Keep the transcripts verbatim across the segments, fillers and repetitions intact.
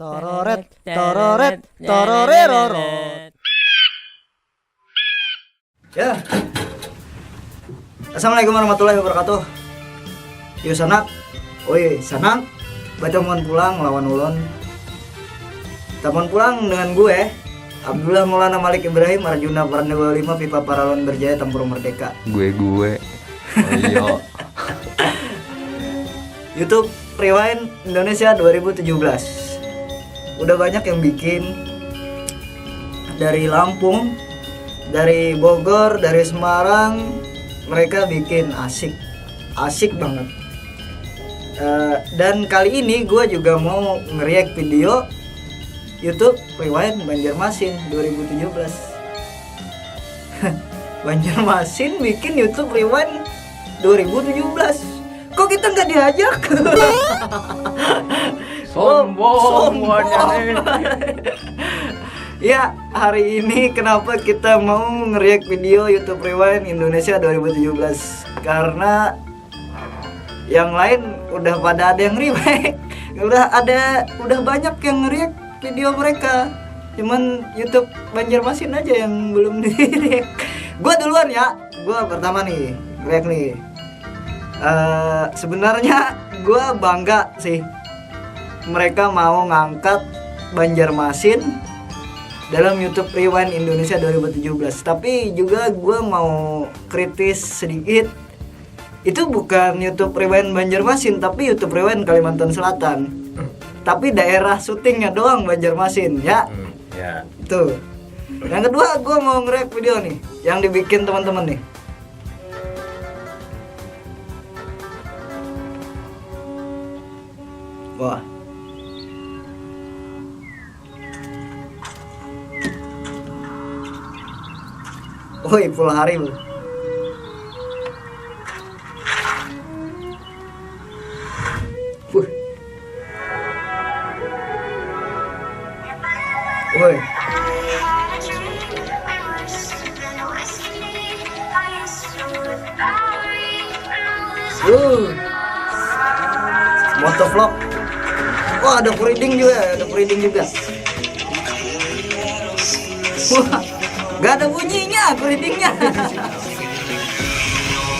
Tororet, tororet, tororerorot. Ya. Assalamualaikum warahmatullahi wabarakatuh. Yo sanak, oi sanak, batamuan pulang lawan ulun. Tamuan pulang dengan gue, Abdullah Maulana Malik Ibrahim Arjuna Parna dua lima Pipa Paralon Berjaya Tempur Merdeka. Gue, gue. Oh, iya. YouTube Rewind Indonesia dua ribu tujuh belas. Udah banyak yang bikin dari Lampung, dari Bogor, dari Semarang. Mereka bikin asik, asik banget. Eh, dan kali ini gue juga mau nge-react video YouTube Rewind Banjarmasin dua ribu tujuh belas. Banjarmasin bikin YouTube Rewind dua ribu tujuh belas. Kok kita nggak diajak? Sombong. Ya, hari ini kenapa kita mau nge-react video YouTube Rewind Indonesia dua ribu tujuh belas? Karena yang lain udah pada ada yang react. Udah ada, udah banyak yang nge-react video mereka. Cuman YouTube Banjarmasin aja yang belum di-react. Gua duluan ya. Gua pertama nih, react nih. Eh, sebenarnya gua bangga sih. Mereka mau ngangkat Banjarmasin dalam YouTube Rewind Indonesia dua ribu tujuh belas. Tapi juga gua mau kritis sedikit. Itu bukan YouTube Rewind Banjarmasin, tapi YouTube Rewind Kalimantan Selatan. Tapi daerah syutingnya doang Banjarmasin, ya. Hmm, ya. Tuh. Yang kedua, gua mau nge-react video nih, yang dibikin teman-teman nih. Wah. Woi, full hari, bro. Woi. Uh. Motovlog. Wah, ada Kuriding juga, ada Kuriding juga. Wah, gak ada bunyinya Kuridingnya.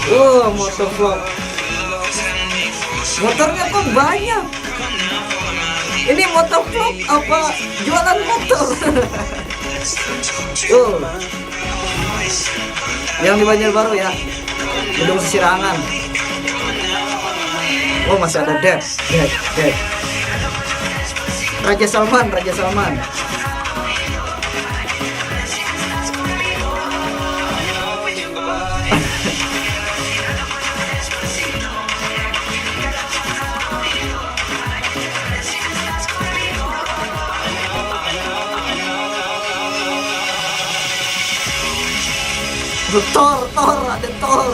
Wah, motovlog. Motornya kok banyak? Ini motovlog apa jualan motor? Tuh. Yang di Banjarbaru ya. Gedung Sesirangan. Oh, masih ada Dev. Dev, Dev. Raja Salman, Raja Salman. Thor, Thor, ada Thor.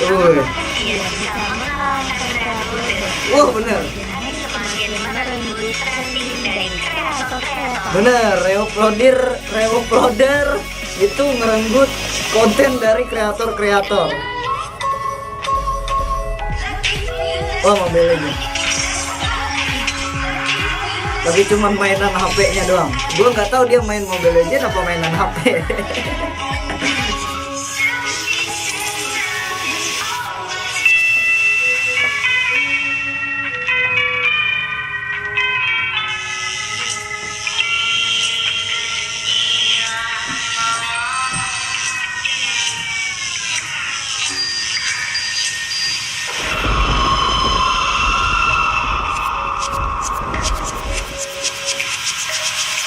Woi. Wah, bener. Bener, Reo Plodir, Reo Ploder itu ngerenggut konten dari kreator-kreator. Wah, Mobile Legend. Tapi cuman mainan H P-nya doang. Gua nggak tahu dia main Mobile Legend apa mainan H P.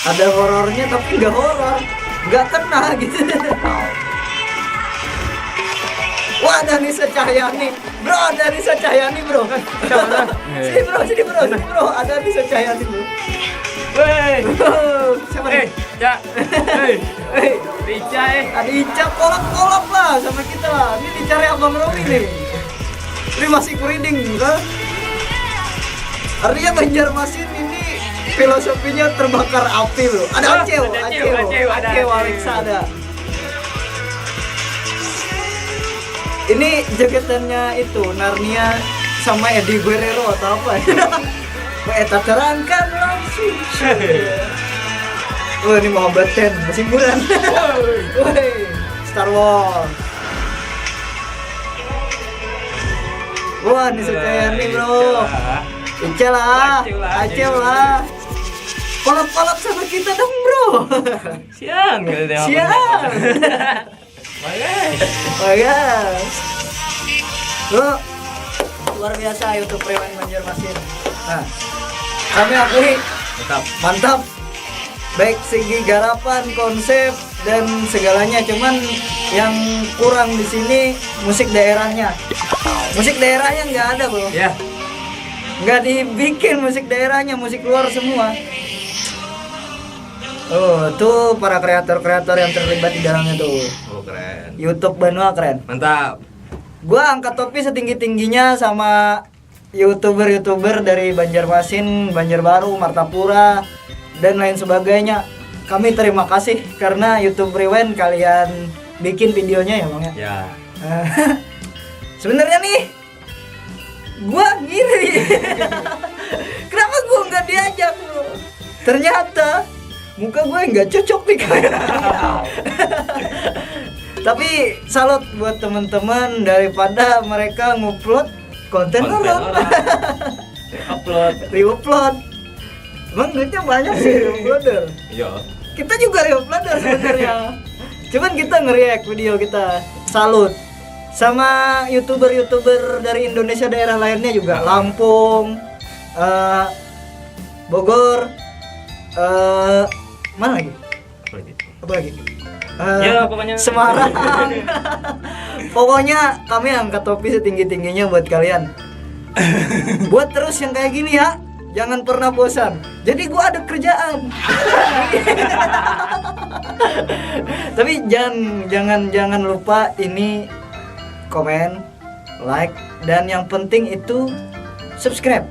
Ada horornya tapi nggak horor, nggak kena gitu. Wah, ada Nisa Cahyani, bro, ada Nisa Cahyani, bro. Sini, bro, sini, bro, sini, bro, ada Nisa Cahyani, bro. Woi. Siapa nih? Eh, ya. Hei. Hei. Ica, eh. Ada Ica, kolab-kolab lah sama kita lah. Ini dicari Abang Romi nih. Ini masih Kuriding, kan? Artinya Banjarmasin ini filosofinya terbakar api, bro. Ada Aceu, Aceu, Aceu, Aceu, ada Aceu. Alexa ada. Ini jaketannya itu, Narnia. Sama Eddie Guerrero atau apa? Weh, tak terangkan langsung. Wah, ini Muhammad Ten, kesimpulan. Woi, Star Wars. Wah, ini Sukayani, bro. Ica lah, Acil lah, Acil lah. Kolab-kolab sama kita dong, bro. Siang, siang. Bagus. Bagus. Lo luar biasa YouTube Rewind Banjarmasin. Nah, kami akui mantap. Mantap. Baik segi garapan, konsep dan segalanya. Cuman yang kurang di sini musik daerahnya. Musik daerahnya nggak ada, bro. Ya. Nggak dibikin musik daerahnya, musik luar semua. Oh, tuh para kreator-kreator yang terlibat di dalamnya tuh. Oh, keren. YouTube Banua keren. Mantap. Gua angkat topi setinggi-tingginya sama YouTuber-YouTuber dari Banjarmasin, Banjarbaru, Martapura, dan lain sebagainya. Kami terima kasih karena YouTube Rewind kalian bikin videonya ya, Bang, ya? Ya. Sebenarnya nih, gua ngiri. Kenapa gua nggak diajak, bro? Ternyata muka gue nggak cocok di kamera. Tapi salut buat temen-temen, daripada mereka ngupload konten orang. Upload. Reupload. Emang duitnya banyak sih reuploader. Iya. Kita juga reuploader sebenarnya. Cuman kita nge-react video kita. Salut. Sama YouTuber-YouTuber dari Indonesia daerah lainnya juga. Ah. Lampung, eh, Bogor, eh, mana lagi? Apa lagi? Apa lagi? Eh, ya, pokoknya Semarang. Pokoknya kami angkat topi setinggi-tingginya buat kalian. Buat terus yang kayak gini ya. Jangan pernah bosan. Jadi gua ada kerjaan. Tapi jangan jangan jangan lupa ini komen, like, dan yang penting itu subscribe.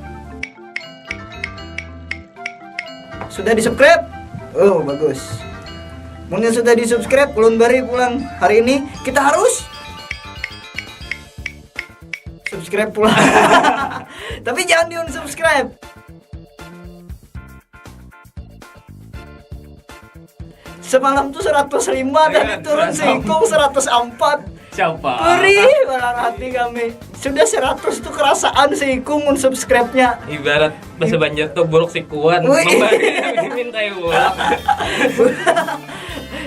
Sudah di-subscribe? Oh, bagus. Mungkin sudah di-subscribe, ulun bari pulang. Hari ini kita harus subscribe pulang. Tapi jangan di-unsubscribe. Semalam tuh seratus lima, tadi turun seikung seratus empat. Siapa? Perih banar hati kami. Sudah seratus tuh kerasaan seikung mun subscribe-nya. Ibarat bahasa Banjar tuh buruk sikuan. Wih. Membari minta iwak.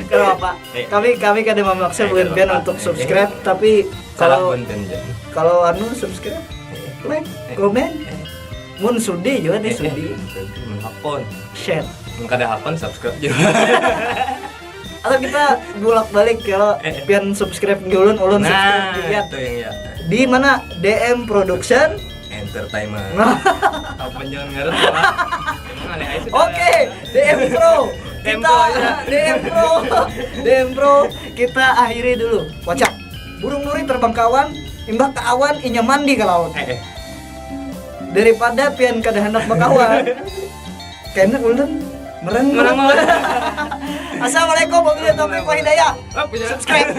Kenapa? Eh. Kami kami kada memaksa bukan pian untuk subscribe, tapi kalau kalau anu subscribe, like, komen. Mun sudi juga nih, sudi. Mun hakun. Share. Mun kada hakun, subscribe juga. Atau kita bulak balik kalau pian subscribe di ulun, ulun subscribe di pian. Nah, itu yang ya. Di mana? D M Production Entertainment. Nah. Apa jangan ngarep lah. Emang alih aja sudah. Oke, D M Pro. D M Pro, kita ya. D M Pro. D M Pro, kita akhiri dulu. Wacak. Burung nuri terbang ke awan, imbah ke awan inya mandi ke laut. Eh, eh. Daripada pian kada hendak bakawan, kena ulun merenggut. Merenggut. Assalamualaikum warahmatullahi wabarakatuh. Hidayah. Subscribe.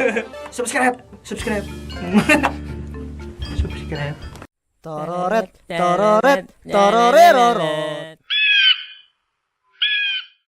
Subscribe. Subscribe. Subscribe. Tororet, tororet, tororeroro.